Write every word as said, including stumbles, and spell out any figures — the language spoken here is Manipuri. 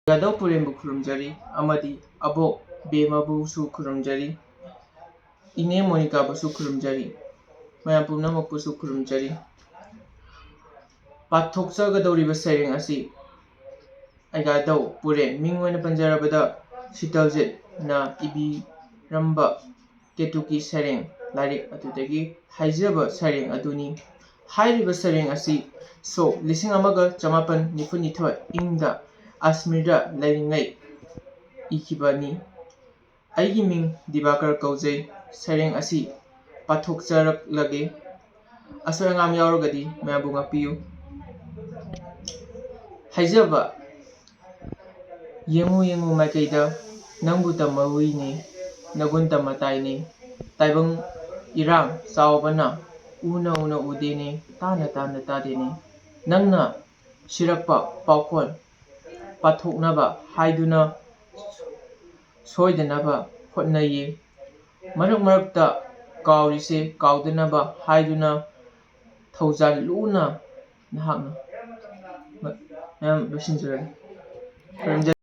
ꯑꯩꯒꯥꯗꯧ ꯄꯨꯔꯦꯟꯕꯨ ꯈꯨꯔꯨꯝꯖꯔꯤ ꯑꯃꯗꯤ ꯑꯕꯣꯛ ꯕꯦꯃꯕꯨꯁꯨ ꯈꯨꯔꯨꯝꯖꯔꯤ, ꯏꯅꯦ ꯃꯣꯅꯤꯀꯥꯕꯨꯁꯨ ꯈꯨꯔꯨꯝꯖꯔꯤ, ꯃꯌꯥꯝ ꯄꯨꯝꯅꯃꯛꯄꯨꯁꯨ ꯈꯨꯔꯨꯝꯖꯔꯤ꯫ ꯄꯥꯊꯣꯛꯆꯒꯗꯧꯔꯤꯕ ꯁꯩꯔꯦꯡ ꯑꯁꯤ ꯑꯩꯒꯥꯗꯧ ꯄꯨꯔꯦꯟ, ꯃꯤꯡ ꯑꯣꯏꯅ ꯄꯟꯖꯔꯕꯗ ꯁꯤꯇꯜꯖꯤꯠꯅ ꯏꯕꯤꯔꯝꯕ ꯀꯦꯇꯨꯀꯤ ꯁꯩꯔꯦꯡ ꯂꯥꯏꯔꯤꯛ ꯑꯗꯨꯗꯒꯤ ꯍꯥꯏꯖꯕ ꯁꯩꯔꯦꯡ ꯑꯗꯨꯅꯤ꯫ ꯍꯥꯏꯔꯤꯕ ꯁꯩꯔꯦꯡ ꯑꯁꯤ ꯁꯣꯛ ꯂꯤꯁꯤꯡ ꯑꯃꯒ ꯆꯃꯥꯄꯟ ꯅꯤꯐꯨ ꯅꯤꯊꯣꯏ ꯏꯪꯗ ꯑꯁꯃꯤꯔꯗ ꯂꯩꯔꯤꯉꯩ ꯏꯈꯤꯕꯅꯤ꯫ ꯑꯩꯒꯤ ꯃꯤꯡ ꯗꯤꯕꯥꯀꯔ ꯀꯧꯖꯩ꯫ ꯁꯩꯔꯦꯡ ꯑꯁꯤ ꯄꯥꯊꯣꯛꯆꯔꯛꯂꯒꯦ꯫ ꯑꯁꯣꯏ ꯑꯉꯥꯝ ꯌꯥꯎꯔꯒꯗꯤ ꯃꯌꯥꯝꯕꯨ ꯉꯥꯛꯄꯤꯌꯨ꯫ ꯍꯥꯏꯖꯕ, ꯌꯦꯡꯉꯨ ꯌꯦꯡꯉꯨ ꯃꯥꯏꯀꯩꯗ, ꯅꯪꯕꯨ ꯇꯝꯃꯧꯏꯅꯦ, ꯅꯒꯨꯟ ꯇꯝꯃꯇꯥꯏꯅꯦ꯫ ꯇꯥꯏꯕꯪ ꯏꯔꯥꯡ ꯆꯥꯎꯕꯅ ꯎꯅ ꯎꯅ ꯎꯗꯦꯅꯦ, ꯇꯥꯅ ꯇꯥꯅ ꯇꯥꯗꯦꯅꯦ꯫ ꯅꯪꯅ ꯁꯤꯔꯛꯄ ꯄꯥꯎꯈꯣꯜ ꯄꯥꯊꯣꯛꯅꯕ ꯍꯥꯏꯗꯨꯅ ꯁꯣꯏꯗꯅꯕ ꯍꯣꯠꯅꯩꯌꯦ꯫ ꯃꯔꯛ ꯃꯔꯛꯇ ꯀꯥꯎꯔꯤꯁꯦ ꯀꯥꯎꯗꯅꯕ ꯍꯥꯏꯗꯨꯅ ꯊꯧꯖꯥꯜ ꯂꯨꯅ ꯅꯍꯥꯛꯅ꯫ ꯃꯌꯥꯝ ꯂꯣꯏꯁꯤꯟꯖꯔꯒꯦ꯫ ꯈꯨꯔꯨꯝꯖꯔꯤ꯫